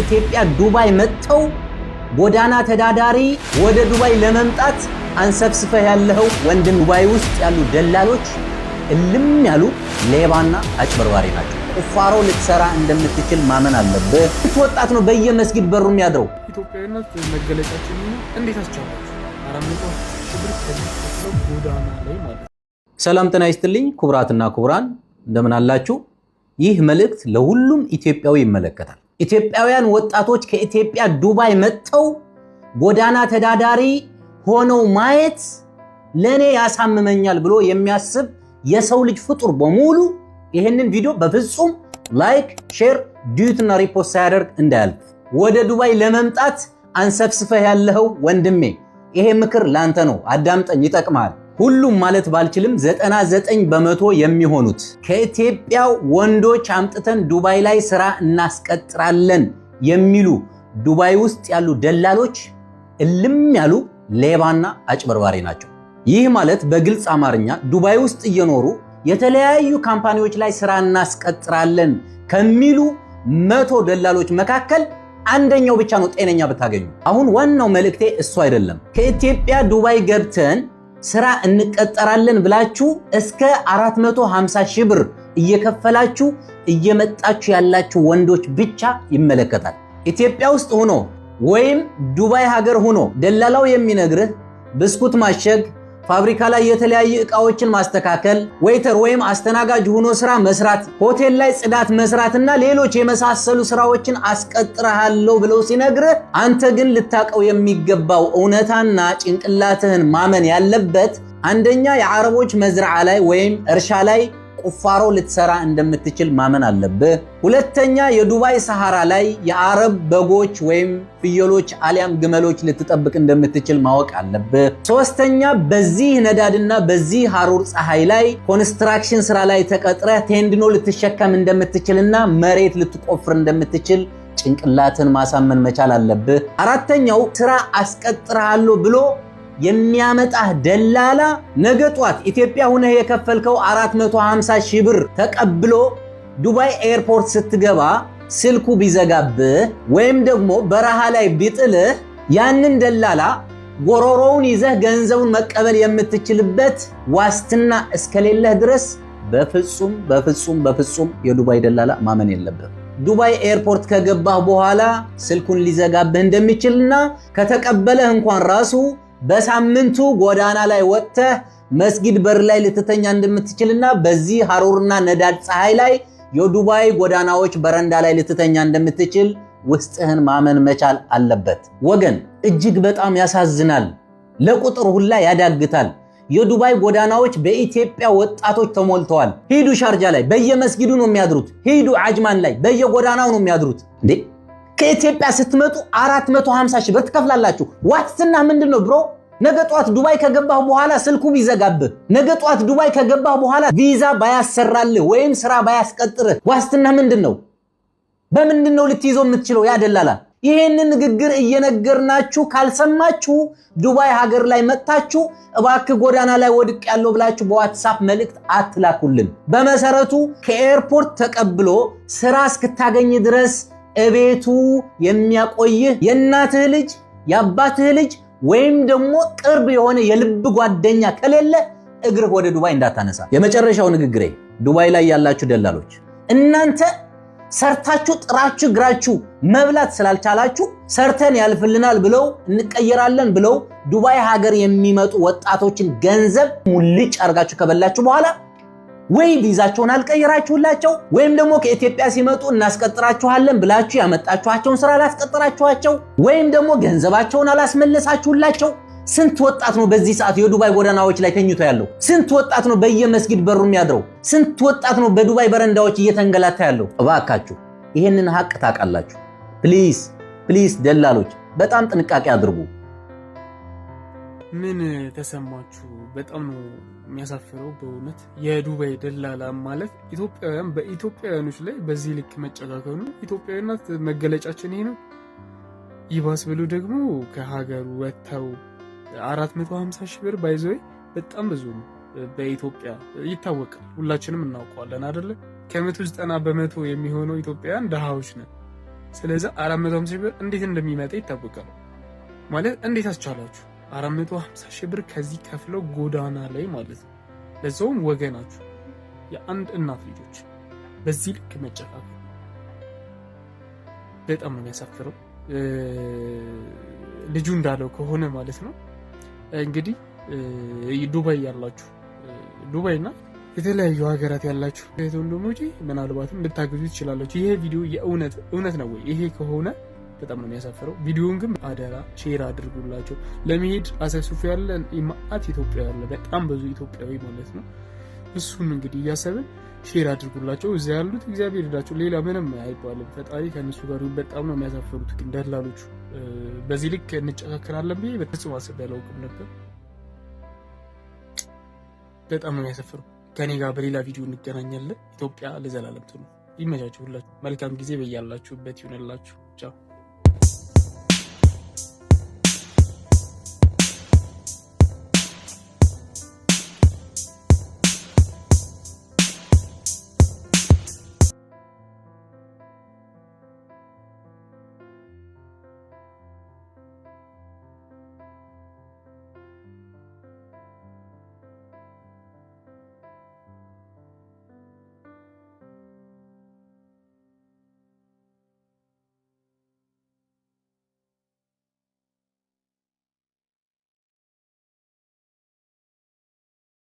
ከኢትዮጵያ ዱባይ መጥተው ጎዳና ተዳዳሪ ወደ ዱባይ ለመምጣት አንሰፍስፈህ ያለኸው ወንድም፣ ዱባይ ውስጥ ያሉ ደላሎች እልም ያሉ ሌባና አጭበርባሪ ናቸው። ቁፋሮ ልትሰራ እንደምትችል ማመን አለብህ። ወጣት ነው በየመስጊድ በሩ የሚያድረው። ኢትዮጵያዊነት መገለጫችን ነው። እንዴት አስቻላችሁ? 450 ሺህ ብር ከሚከፍለው ጎዳና ላይ ማለት ነው። ሰላም ጤና ይስጥልኝ ክቡራትና ክቡራን፣ እንደምን አላችሁ? ይህ መልእክት ለሁሉም ኢትዮጵያዊ ይመለከታል። ኢትዮጵያውያን ወጣቶች ከኢትዮጵያ ዱባይ መጥተው ጎዳና ተዳዳሪ ሆነው ማየት ለእኔ ያሳምመኛል ብሎ የሚያስብ የሰው ልጅ ፍጡር በሙሉ ይህንን ቪዲዮ በፍጹም like፣ share፣ duet እና repost ሳያደርግ እንዳያልፍ። ወደ ዱባይ ለመምጣት አንሰፍስፈህ ያለኸው ወንድሜ፣ ይሄ ምክር ላንተ ነው። አዳምጠኝ፣ ይጠቅምሃል። ሁሉም ማለት ባልችልም 99% የሚሆኑት ከኢትዮጵያ ወንዶች አምጥተን ዱባይ ላይ ስራ እናስቀጥራለን የሚሉ ዱባይ ውስጥ ያሉ ደላሎች እልም ያሉ ሌባና አጭበርባሪ ናቸው። ይህ ማለት በግልጽ አማርኛ ዱባይ ውስጥ እየኖሩ የተለያዩ company ዎች ላይ ስራ እናስቀጥራለን ከሚሉ 100 ደላሎች መካከል አንደኛው ብቻ ነው ጤነኛ ብታገኙ። አሁን ዋናው መልእክቴ እሱ አይደለም። ከኢትዮጵያ ዱባይ ገብተን ስራ እንቀጠራለን ብላችሁ እስከ 450 ሺህ ብር እየከፈላችሁ እየመጣችሁ ያላችሁ ወንዶች ብቻ ይመለከታል። ኢትዮጵያ ውስጥ ሆኖ ወይም ዱባይ ሀገር ሆኖ ደላላው የሚነግርህ ብስኩት ማሸግ፣ ፋብሪካ ላይ የተለያዩ እቃዎችን ማስተካከል፣ waiter ወይም አስተናጋጅ ሆኖ ስራ መስራት፣ ሆቴል ላይ ጽዳት መስራትና ሌሎች የመሳሰሉ ስራዎችን አስቀጥርሃለሁ ብለው ሲነግርህ፣ አንተ ግን ልታቀው የሚገባው እውነታና ጭንቅላትህን ማመን ያለበት አንደኛ የአረቦች مزرعة ላይ ወይም እርሻ ላይ ቁፋሮ ልትሰራ እንደምትችል ማመን አለብህ። ሁለተኛ የዱባይ ሰሐራ ላይ የአረብ በጎች ወይም ፍየሎች አሊያም ግመሎች ልትጠብቅ እንደምትችል ማወቅ አለብህ። ሶስተኛ በዚህ ነዳድና በዚህ ሐሩር ፀሐይ ላይ construction ስራ ላይ ተቀጥረህ ቴንድኖ ልትሸከም እንደምትችልና መሬት ልትቆፍር እንደምትችል ጭንቅላትን ማሳመን መቻል አለብህ። አራተኛው ስራ አስቀጥርሃለሁ ብሎ የሚያመጣህ ደላላ ነገ ጧት ኢትዮጵያ ሁነህ የከፈልከው 450 ሺህ ብር ተቀብሎ ዱባይ airport ስትገባ ስልኩ ቢዘጋብህ ወይም ደግሞ በረሃ ላይ ቢጥልህ፣ ያንን ደላላ ጎሮሮውን ይዘህ ገንዘቡን መቀበል የምትችልበት ዋስትና እስከሌለህ ድረስ በፍጹም፣ በፍጹም፣ በፍጹም የዱባይ ደላላ ማመን የለብህም። ዱባይ airport ከገባህ በኋላ ስልኩን ሊዘጋብህ እንደሚችልና ከተቀበለህ እንኳን ራሱ በሳምንቱ ጎዳና ላይ ወጥተህ መስጊድ በር ላይ ልትተኛ እንደምትችልና በዚህ ሐሩርና ነዳድ ፀሐይ ላይ የዱባይ ጎዳናዎች በረንዳ ላይ ልትተኛ እንደምትችል ውስጥህን ማመን መቻል አለበት። ወገን፣ እጅግ በጣም ያሳዝናል። ለቁጥር ሁላ ያዳግታል። የዱባይ ጎዳናዎች በኢትዮጵያ ወጣቶች ተሞልተዋል። ሂዱ ሻርጃ ላይ በየመስጊዱ ነው የሚያድሩት። ሂዱ አጅማን ላይ በየጎዳናው ነው የሚያድሩት። እንዴ፣ ከኢትዮጵያ ስትመጡ 450 ሺህ ብር ትከፍላላችሁ። ዋስትና ምንድን ነው bro? ነገ ጧት ዱባይ ከገባህ በኋላ ስልኩ ቢዘጋብህ፣ ነገ ጧት ዱባይ ከገባህ በኋላ ቪዛ ባያሰራልህ ወይም ስራ ባያስቀጥርህ ዋስትና ምንድን ነው? በምንድን ነው ልትይዘው የምትችለው ያ ደላላ? ይሄንን ንግግር እየነገርናችሁ ካልሰማችሁ ዱባይ ሀገር ላይ መጥታችሁ እባክህ ጎዳና ላይ ወድቄያለሁ ብላችሁ በ WhatsApp መልእክት አትላኩልን። በመሰረቱ ከ airport ተቀብሎ ስራ እስክታገኝ ድረስ እቤቱ የሚያቆይህ የእናትህ ልጅ፣ የአባትህ ልጅ ወይም ደግሞ ቅርብ የሆነ የልብ ጓደኛ ከሌለ እግርህ ወደ ዱባይ እንዳታነሳ። የመጨረሻው ንግግሬ፣ ዱባይ ላይ ያላችሁ ደላሎች፣ እናንተ ሰርታችሁ ጥራችሁ ግራችሁ መብላት ስላልቻላችሁ ሰርተን ያልፍልናል ብለው፣ እንቀየራለን ብለው ዱባይ ሀገር የሚመጡ ወጣቶችን ገንዘብ ሙልጭ አድርጋችሁ ከበላችሁ በኋላ ወይ ቪዛቸውን አልቀየራችሁላቸው ወይም ደግሞ ከኢትዮጵያ ሲመጡ እናስቀጥራችኋለን ብላችሁ ያመጣችኋቸውን ስራ አላስቀጥራችኋቸው ወይም ደግሞ ገንዘባቸውን አላስመለሳችሁላቸው። ስንት ወጣት ነው በዚህ ሰዓት የዱባይ ጎዳናዎች ላይ ተኝቶ ያለው? ስንት ወጣት ነው በየመስጊድ በሩ የሚያድረው? ስንት ወጣት ነው በዱባይ በረንዳዎች እየተንገላታ ያለው? እባካችሁ ይሄንን ሀቅ ታውቃላችሁ። Please, please ደላሎች በጣም ጥንቃቄ አድርጉ። ምን ተሰማችሁ? በጣም ነው የሚያሳፍረው በእውነት። የዱባይ ደላላ ማለት ኢትዮጵያውያን በኢትዮጵያውያኖች ላይ በዚህ ልክ መጨካከኑ፣ ኢትዮጵያዊነት መገለጫችን ይሄ ነው። ይባስ ብሎ ደግሞ ከሀገሩ ወጥተው 450 ሺህ ብር by the way በጣም ብዙ ነው። በኢትዮጵያ ይታወቃል፣ ሁላችንም እናውቀዋለን አደለ? ከ190% የሚሆነው ኢትዮጵያውያን ድሃዎች ነን። ስለዚህ 450 ሺህ ብር እንዴት እንደሚመጣ ይታወቃል። ማለት እንዴት አስቻላችሁ? 450 ሺህ ብር ከዚህ ከፍለው ጎዳና ላይ ማለት ነው። ለዛውም ወገናችሁ የአንድ እናት ልጆች በዚህ ልክ መጨካከል በጣም ነው የሚያሳፍረው። ልጁ እንዳለው ከሆነ ማለት ነው እንግዲህ ዱባይ ያላችሁ፣ ዱባይና የተለያዩ ሀገራት ያላችሁ እህት ወንድሞቼ ምናልባትም ልታግዙ ትችላላችሁ። ይሄ ቪዲዮ የእውነት እውነት ነው ወይ? ይሄ ከሆነ በጣም ነው የሚያሳፍረው። ቪዲዮውን ግን አደራ share አድርጉላቸው። ለመሄድ አሰብስፎ ያለ መዓት ኢትዮጵያዊ አለ፣ በጣም ብዙ ኢትዮጵያዊ ማለት ነው። እሱን እንግዲህ እያሰብን share አድርጉላቸው። እዚያ ያሉት እግዚአብሔር ይርዳቸው። ሌላ ምንም አይባልም። ፈጣሪ ከእነሱ ጋር። በጣም ነው የሚያሳፍሩት ግን ደላሎቹ። በዚህ ልክ እንጨካከናለን ብዬ በፍጹም አስቤ አላውቅም ነበር። በጣም ነው የሚያሳፍረው። ከኔ ጋር በሌላ ቪዲዮ እንገናኛለን። ኢትዮጵያ ለዘላለም ትኑር። ይመቻችሁ። ሁላችሁ መልካም ጊዜ በያላችሁበት ይሁንላችሁ። ቻው።